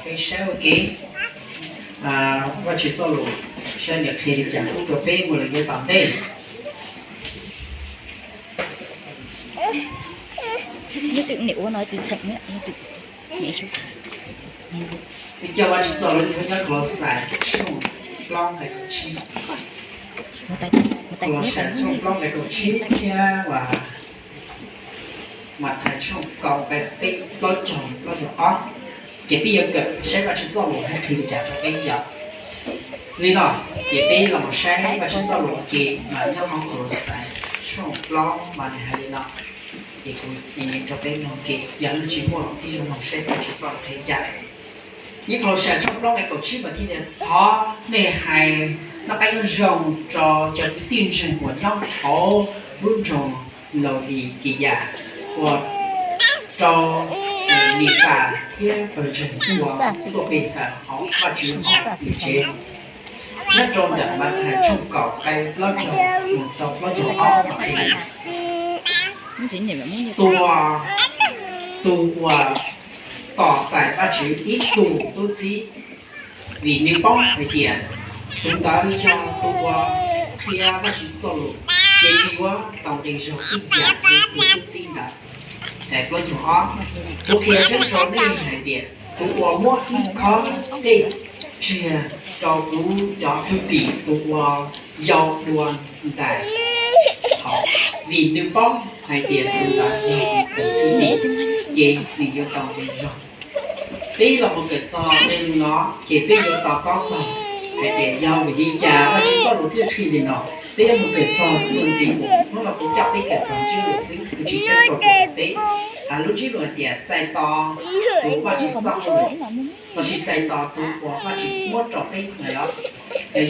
Peb saib ua ke, Vajtswv txoj lus saib nws qhia li cas pub rau peb mus lawm yav tom ntej. Twb coj Vajtswv txoj lus nyob Kolauxais tshooj plaub nqe kaum tsib. Kolauxais tshooj plaub nqe kaum tsib thiab Mathais tshooj kaum nqe peb, plaub caug, plaub caug ob. Ces peb yuav kawm saib Vajtswv txoj lus hais qhia li cas rau peb yom. Li no, ces peb los saib Vajtswv txoj lus ua ke mas nyob hauv Kolauxais tshooj plaub mas nws hais li no. Ces kuv nyeem rau peb mloog ke, yog leej twg tsis muaj los tib zoo mloog saib Vajtswv txoj lus qhia li cas. Nyob Kolauxais tshooj plaub nqe kaum tsib mas thiaj tias, thov nej hais noj qab nyob zoo rau cov kwv tij ntseeg uas nyob hauv lub nroog Laudikiyas, uas rau Nifas thiab pawg ntseeg tuaj pe hawm hauv Vajtswv hauv lub tsev. Nyob rau ntawm Mathais tshooj kaum nqe plaub caug mus rau plaub caug ob mas qhia li no. Tus, tus uas tos txais Vajtswv ib tug tub txib, vim nws paub hais tias tus ntawd yog tus uas qhia Vajtswv txoj lus, ces nws yuav tau nqi zog ib yam li tus tub txib ntawd. Plaub caug ob, kuv qhia tseeb rau nej hais tias tus uas muab ib khob dej tsiag rau kuv cov thwj tim tus uas yau dua ntais, vim nws paub hais tias tus ntawd yog kuv tus thwj tim, ces nws yuav tau nqi zog. Peb los mus kawm txog nqe no, ces peb yuav to taub txog hais tias yog vim li cas Vajtswv txoj lus thiaj qhia li no. Peb yuav mus kawm txog txuas ntxiv mus, hnub no kuv coj peb kawm txog ntsiab lus xwb, kuv tsis teb rau rau peb. Hais lub ntsiab lus hais tias txais tos kuv Vajtswv txoj lus, los sis txais tos tus uas Vajtswv muab rau peb no yog,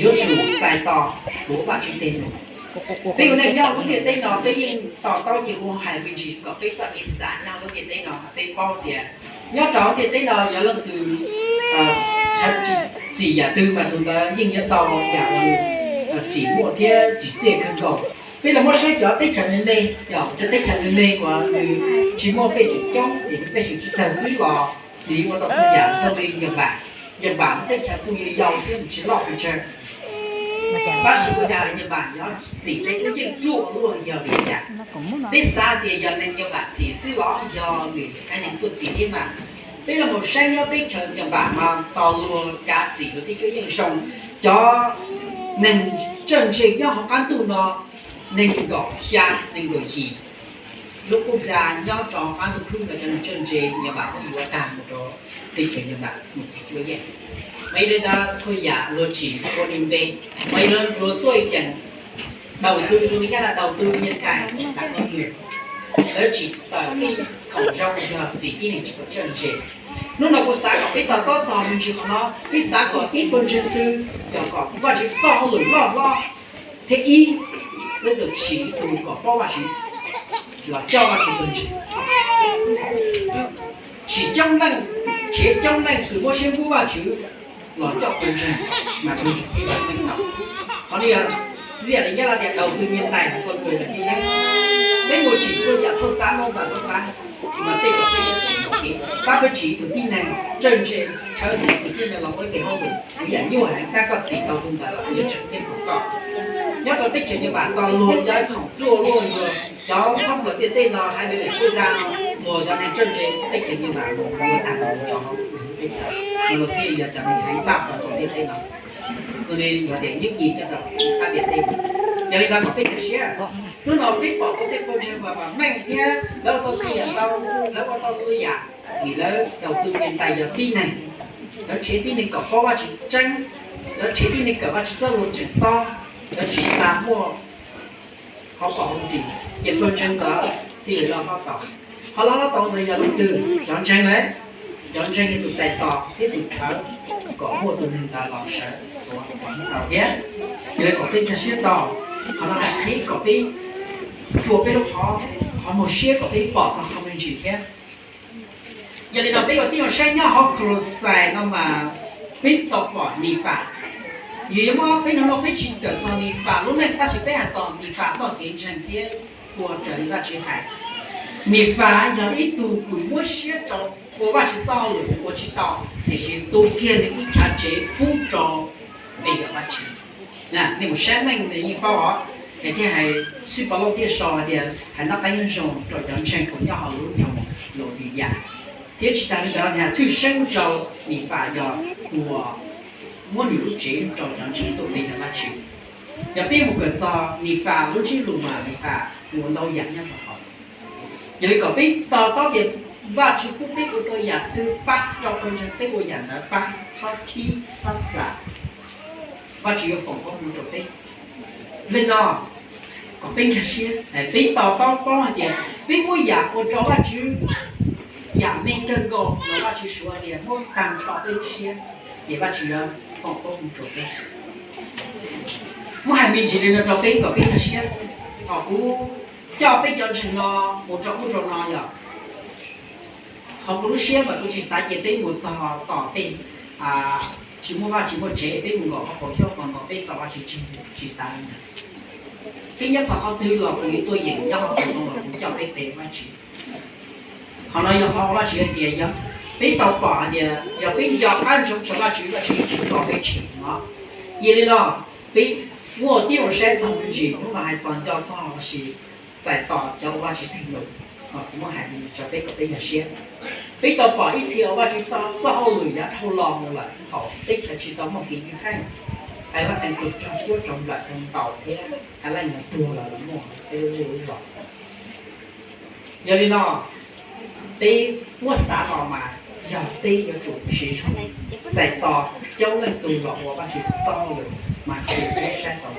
yuav tsum txais tos kuv Vajtswv tej lus. Peb ua neej nyob lub ntiaj teb no peb yeej to taub ces ua hais me ntsis kom peb txoj kev xav nyob lub ntiaj teb no peb paub tias nyob rau lub ntiaj teb no yog leej twg txim yam twg mas tus ntawd yeej yuav tau yam uas nws txim muaj thiab txim txiaj kawg nkaus. Peb los muab saib cov teb chaws me me, cov teb chaws me me uas nws tsis muaj pej xeem coob, ces pej xeem tsis tawg xwb los txim ua tau txhua yam zoo li Nyaj Npam. Nyaj Npam lub teb chaws kuj yau yau thiab nws tsis loj pes tsawg. Tab sis ua cas Nyaj Npam yuav txim rau lub yeej ruaj luaj yog vim li cas? Peb xav tias yog neeg Nyaj Npam txim xwb los yog nws haiv neeg tuaj txim thiab mas. Peb los mus saib nyob teb chaws Nyaj Npam mas tos luag kav txim luag tej cuab yeej zoo. Cov neeg txawj ntse nyob hauv qab ntuj no nees nkaum xya nees nkaum yim lub qub txa nyob rau qab ntuj khwb no cov neeg txawj ntse Nyaj Npam kuj yuav tag mus rau teb chaws Nyaj Npam mus txim cuab yeej. Mas yog li ntawd txhua yam luag tsis ua li npe, mas yog luag tuaj ceem đầu tư, luag Nyab Laj đầu tư nyiaj tais tas koj ywg, lawv tsis tawm ib khoom zoo yog txim tib neeg tsis txawj ntse. Hnub no kuv xav kom peb to taub txog me ntsis qhov no, peb xav kom ib puag ntseeg twg yog kom Vajtswv txoj hauj lwm loj hlob thiab ib, peb txawm tsim ib tug kom paub Vajtswv los coj Vajtswv pawg ntseeg. Tsis coob leej, tsis coob leej twg muab siab npub Vajtswv los coj pawg ntseeg mas pawg ntseeg thiaj li tau. Qhov no yog vim li Nyab Laj tias đầu tư nyiaj tais ua pawg ntseeg thiaj yeej. Peb mus tsim txhua yam tuaj txav no ntawm tuaj txav, mas tej zaum peb yuav tsim ua ke, tab peb tsim tus tib neeg txawj ntse, tshawb txij tus tib neeg los ua ib tug hauj lwm, ib yam nyuaj heev, tab koj txim tau tus ntawd los yuav tseem ceeb rau koj. Nyob rau teb chaws Nyaj Npam tos luag cov khoom ruaj luaj luag, cov thoob plaws ntiaj teb no haiv neeg kuj txaj no, luag cov neeg txawj ntse teb chaws Nyaj Npam luag yuav tag mus rau hauv teb chaws, mas luag thiaj yog cov neeg heev txaj rau ntiaj teb no. Tus li luag tias yeeb yim coj rau qab ntiaj teb. Yog li ntawd kom peb cia siab, hnub no peb pom kuv tej pawg ntseeg uas vam meej thiab lawv ua tau txhua yam ntau, lawv ua tau txhua yam, vim lawv đầu tư nyiaj tais yog tib neeg. Lawv nrhiav tib neeg kom paub Vajtswv tseeb, lawv nrhiav tib neeg kom Vajtswv txoj lus tseem tob, lawv tsis txaj muaj qhov pom hauv ntxim, ces pawg ntseeg ntawd thiaj li loj hlob tau. Qhov loj hlob tau ntawd yog leej twg? Cov ntseeg lawm. Cov ntseeg yog tus txais tos thiab tus rhawv kom muaj tus neeg ntawd los sawv tuav kom tau thiab. Yog li kom peb cia siab tau, qhov no hais qhia kom peb tsuas peb lub qhov, qhov muag siab kom peb pom txog qhov me ntsis thiab. Yog li no peb yuav tib zoo saib nyob hauv Koloxais no mas peb tau pom Nifas. Yus yuav muab peb hnub no peb tsis kawm txog Nifas lub neej tab sis peb hais txog Nifas txoj kev ntseeg thiab ua raws li Vajtswv hais. Nifas yog ib tug kws muab siab rau ua Vajtswv txoj hauj lwm nws ua tsis tau, tiam sis tu kiag nws ib tshav tsev pub rau peb yog Vajtswv. Nej mus saib meej nws yeej paub os. Es thiaj hais, xib Pov Lauj thiaj sau hais tias hais noj qab nyob zoo rau cov ntseeg uas nyob hauv lub nroog Laudiyas, thiab tsis tas li ntawd hais tshwj xeeb rau Nifas yog tus muab nws lub tsev rau cov ntseeg tuaj pe cov Vajtswv. Yog peb mus kawm txog Nifas lub ntsiab lus mas Nifas ua ntau yam nyob rau hauv. Yog li kom peb to taub tias Vajtswv pub peb ua tau yam twg pab rau cov ntseeg peb ua yam ntawd pab, txhob khib txhob xav, Vajtswv yuav foom koob hmoov rau peb. Li no kom peb nkag siab, peb to taub paub hais tias peb muab yam ua rau Vajtswv, yam me kawg nkaus los Vajtswv suav tias muab tag nrho peb lub siab, ces Vajtswv yuav foom koob hmoov rau peb. Muab hais me ntsis li no rau peb kom peb nkag siab. Thaum kuv coj peb cov ntseeg no mus rau ub rau no yog, qhov kuv lub siab mas kuv tsis xav cia peb mus txog tom tej tsis muaj vaj tsis muaj tsev, peb mus nkaum hauv paus xyoob ko no peb txo Vajtswv tsis, tsis xav li ntawd. Peb nyob txog qhov twg los kuv yuav tuaj yeem nyob hauv paus no los kuv coj peb pe Vajtswv. Qhov no yog qhov Vajtswv hais tias yog peb tau pom hais tias yog peb nco qab ntsoov tseg Vajtswv, Vajtswv yuav tsis tso peb tseg no. Cia li no, peb muaj tib zoo saib txog me ntsis hnub no hais txog nco txog lossis txais tos cov uas Vajtswv teg lus, kuv muab hais li no rau peb kom peb nkag siab. Peb tau pom ib txhia uas Vajtswv txoj hauj lwm yav dhau los mus lawm thaum teb chaws tsis tau muaj kev ywj yeej, hais leej twg tuag raug cuab raug nplawm raug ntaus thiab hais leej twg tuag los muaj tej lub luj lub los. Yog li no, peb muab xav los mas yog peb yuav tsum siv zog txais tos coob leej twg los ua Vajtswv txoj hauj lwm mas tsis peb saib tau.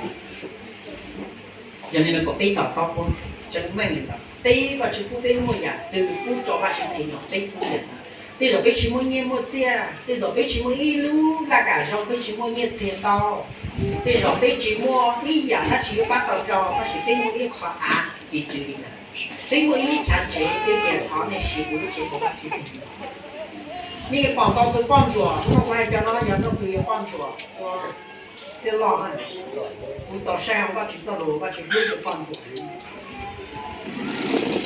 Yog li no kom peb to taub paub tseeb meej li ntawd, peb Vajtswv pub peb muaj yam twg pub rau Vajtswv teg lus peb pub yam ntawd. Tej zaum peb tsis muaj nyiaj muaj txiaj, tej zaum peb tsis muaj ib lub laj kam zoo, peb tsis muaj nyiaj txiag ntau, tej zaum peb tsis muaj ib yam dab tsi yuav pab tau rau, tab sis peb muaj ib qho av piv txwv li ntawd, peb muaj ib lub tshav tsev, peb tias thov nej siv kuv lub tsev ua Vajtswv teg lus. Nej pom ntau tus poj ntsuam, hnub no kuv hais cov no yog ntau tus yog poj ntsuam ua xiab loj na. Kuv tau saib hauv Vajtswv txoj lus, Vajtswv hlub cov poj ntsuam heev,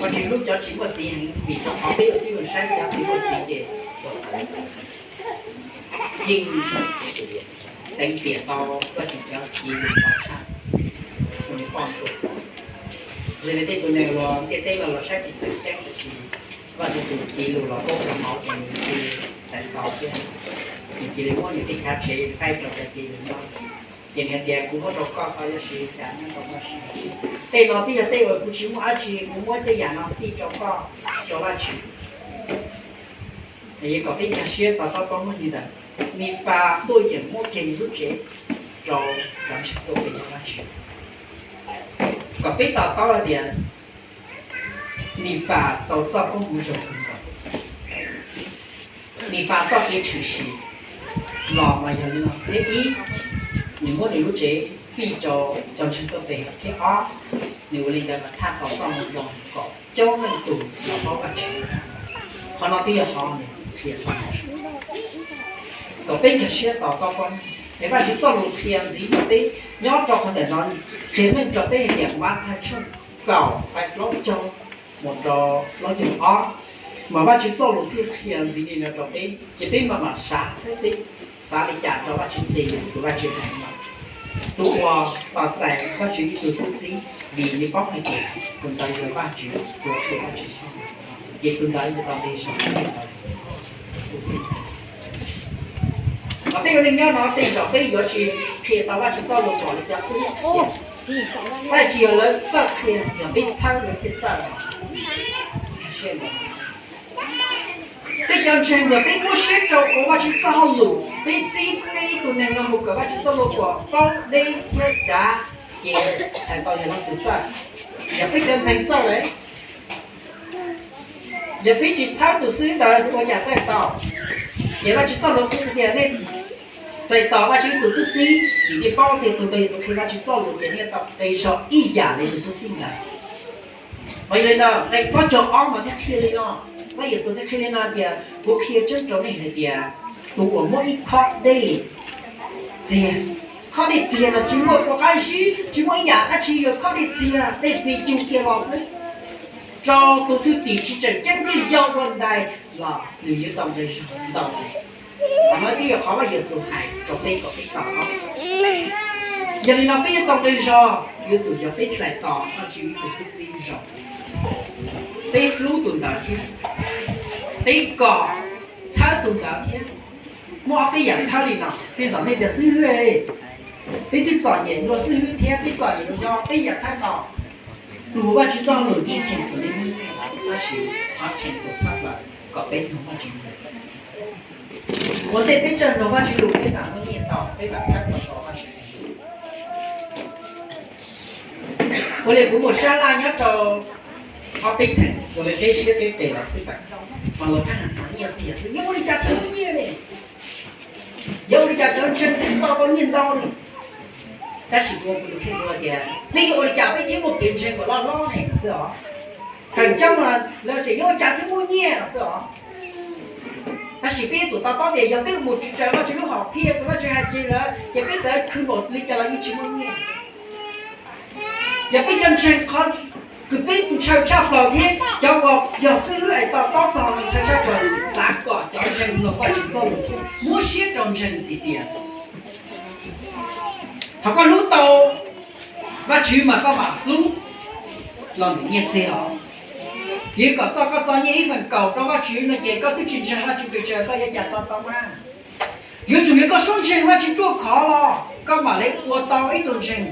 Vajtswv hlub cov tsis muaj txiv heev, vim rau qhov peb ua tib zoo saib cov tsis muaj txiv ces yeej teev tiam tau Vajtswv cov ci lus ntau tshaj ua nws poj ntsuam. Zoo li tej tus neeg uas ntiaj teb los los saib tsis txawm ceeb, tiam sis Vajtswv tus ci lus los paub rau hauv ces nws cia li teev tau thiab, nws cia li muab nws tej chav tsev faib rau cov ci lus no. Ces nws hais tias kuv muab rau koj, koj yuav siv li cas nyob rau koj siv. Tej no twb yog tej uas kuv tsis muaj dab tsi, kuv muab tej yam no fij rau koj, rau Vajtswv. Yog kom peb nkag siab to taub paub meej li ntawd, Nifas tuaj yeem muab kiag nws lub tsev rau cov ntseeg tuaj pe Vajtswv. Kom peb to taub hais tias Nifas tau txoj koob hmoov zoo kawg nkaus. Nifas txoj kev tshwm sim los mas yog li no: thiab ib, nws muab nws lub tsev fij rau cov ntseeg tuaj pe, thiab ob, nws ua li ntawd mas txhaj tau txoj moo zoo kom coob leej tus los paub Vajtswv. Qhov no twb yog qhov nws qhia txog kom peb nkag siab to taub paub. Es Vajtswv txoj lus qhia ntxiv rau peb nyob rau qhov ntawm no, qhia meej rau peb hais tias Mathais tshooj kaum nqe plaub caug mus rau plaub caug ob, mas Vajtswv txoj lus thiaj qhia ntxiv li no rau peb, ces peb mam mam xav saib peb xav li cas rau Vajtswv tes lus tus Vajtswv hais no. Tus uas tos txais Vajtswv ib tug tub txib, vim nws paub hais tias tus ntawd yog Vajtswv tua tseg Vajtswv txoj lus, ces tus ntawd yuav tau nqi zog tub txib. Mas peb ua neej nyob no tej zaum peb yuav tsis qhia tau Vajtswv txoj lus kom li cov xib hwb qhia, tab sis yog lawv txawj qhia, yog peb txhawb lawv thiaj txawj. Peb cov ntseeg yog peb muab siab rau ua Vajtswv txoj hauj lwm, peb txib peb tus neeg no mus kawm Vajtswv txoj lus kom paub deb thiab dav, ces txhais tau yog leej twg txawj? Yog peb cov ntseeg txawj lawm. Yog peb tsis txhawb tus xib hwb ntawd ua cas txawj tau? Ces Vajtswv txoj lus qhia tias nej txais tos Vajtswv ib tug tub txib, vim nej paub tias tus ntawd yog tus qhia Vajtswv txoj lus, ces nej tau nqi zog ib yam li tus tub txib ntawd. Mas yog li ntawd nqe plaub caug ob mas thiaj qhia li no, Vajtswv thiaj qhia li no tias kuv qhia tseeb rau nej hais tias tus uas muab ib khob dej txiag, khob dej txiag no tsis muaj ua qab zib, tsis muaj ib yam dab tsi, yog khob dej txiag, dej txiag cug kiag los xwb. rau tus thwj tim tsis tseem ceeb twb yog ua ntais los nws yuav tau nqi zog ntau. Qhov no twb yog qhov Vaj Yexus hais rau peb kom peb tau. Yog li no peb yuav tau nqi zog yuav tsum yog peb txais tos Vajtswv ib tug tub txib zoo, peb hlub tus ntawd thiab, peb kom txhawb tus ntawd thiab. Muaj ob peb yam txhawb li no, tej zaum nej tias xib hwb, peb twb txom nyem dua xib hwb thiab peb txom nyem dua yog peb yam txhawb no. Tus Vajtswv txoj lus tsis cheem tsum nej muaj nyiaj, tab sis qhov cheem tsum tshaj plaws kom peb mloog Vajtswv lus. Ua ntej peb tseem mloog Vajtswv lus peb mam muaj nyiaj tau, peb mam txhawb tau Vajtswv. Ua li kuv mus sab laj nyob rau ob peb theem, ua li peb siab peb pes los xwb, mas luag thaj nees xav nyiaj txiag xwb, yuav ua li cas thiaj muaj nyiaj ne? Yuav ua li cas cov ntseeg thiaj tau nyiaj ntau ne? Tab sis kuv ua kuv tus kheej kuv tias nej yuav ua li cas peb thiaj muaj kev ntseeg kom loj loj ne xwb os. Feem coob mas lawv tias yuav ua cas thiaj muaj nyiaj no xwb os. Tab sis peb yuav tsum to taub tias yog peb mus tsis raws Vajtswv lub hom phiaj, tus Vajtswv hais tseg lawm ces peb txawm khwv npaum li cas los yeej tsis muaj nyiaj. Yog peb cov ntseeg qhov kws peb ntshaw tshaj plaws thiab cov uas yog xib hwb es to taub txog nws ntshaw tshaj plaws, xav kom cov ntseeg mloog Vajtswv txoj lus, muab siab rau ntseeg tiag tiag. Thaum koj hlub tau Vajtswv mas koj mam hlub los ntawm nyiaj txiag os. Yog kom txog koj txo nyiaj ib feem kaum rau Vajtswv no ces koj twb tsis ntseeg Vajtswv pes tsawg, koj yuav cas txo tau mas? Yuav tsum yog koj suab ntseeg Vajtswv ruaj khov los koj mam li ua tau ib tug ntseeg.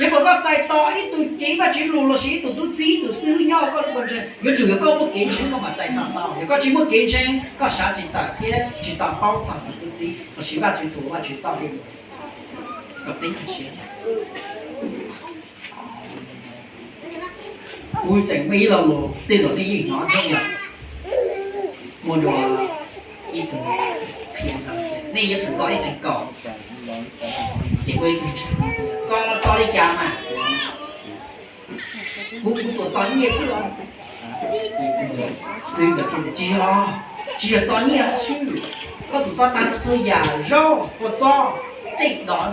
Yog kom koj txais tos ib tug cev Vajtswv lus lossis ib tug tub txib, ib tug xib hwb nyob hauv koj lub kua ntseeg, yuav tsum yog koj muaj kev ntseeg koj mam txais tos tau. Yog koj tsis muaj kev ntseeg, koj sawv tsis tawm thiab tsis to taub txog tus tub txib lossis Vajtswv tus Vajtswv txoj kev kom peb ntseeg. Kuv tseem muaj ib lo lus tej zaum nej yeej hnov thiab yog, muaj dua ib tug qhia tias nej yuav tsum txo ib feem kaum, ces muaj ib tug ntseeg txo los txo li cas mas kuv kuv tsuas txo nyiaj xwb os. Xwb ntawd tsis yog, tsis yog txo nyiaj xwb, koj tsum txo tag txhua yam, zaub, kua txob, tej dos,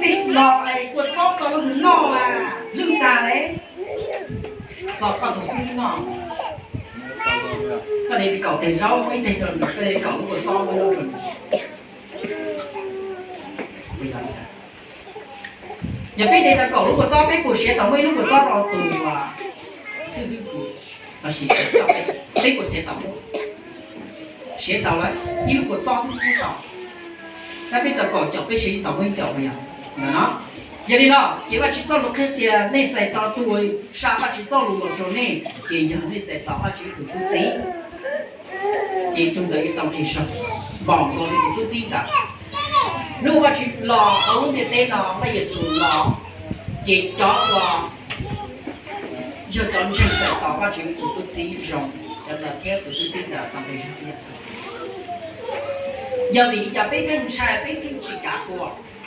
tej dos es kua txob txo lub mus noj mas lwj tag li. Txo koj tus xib hwb noj, koj li kaum teg zaub muaj ib teg rau nws, koj li kaum lub kua txob muaj ib lub rau nws. Yog peb de tau kaum lub kua txob, peb puas siav tau muaj ib lub kua txob rau tus xib hwb kuv, lossis peb puas siav tau muaj? Siav tau lawm, ib lub kua txob twb pub tau, tab peb tau kaum caum peb siav tsis tau muaj ib caum yog no. Yog li no ces Vajtswv txoj lus qhia tias nej txais tos tus uas xa Vajtswv txoj lus los rau nej, ces yog nej txais tos Vajtswv tus tub txib, ces tus ntawd yuav tau nqi zog npaum nkaus li tus tub txib ntawd. Hnub Vajtswv los hauv lub ntiaj teb no, Vaj Yexus los, ces cov uas yog cov ntseeg txais tos Vajtswv tus tub txib zoo, cov ntawd thiab tus tub txib ntawd tau nqi zog ib yam. Yog vim li cas peb pheej ntshai peb pheej tsis kav ua?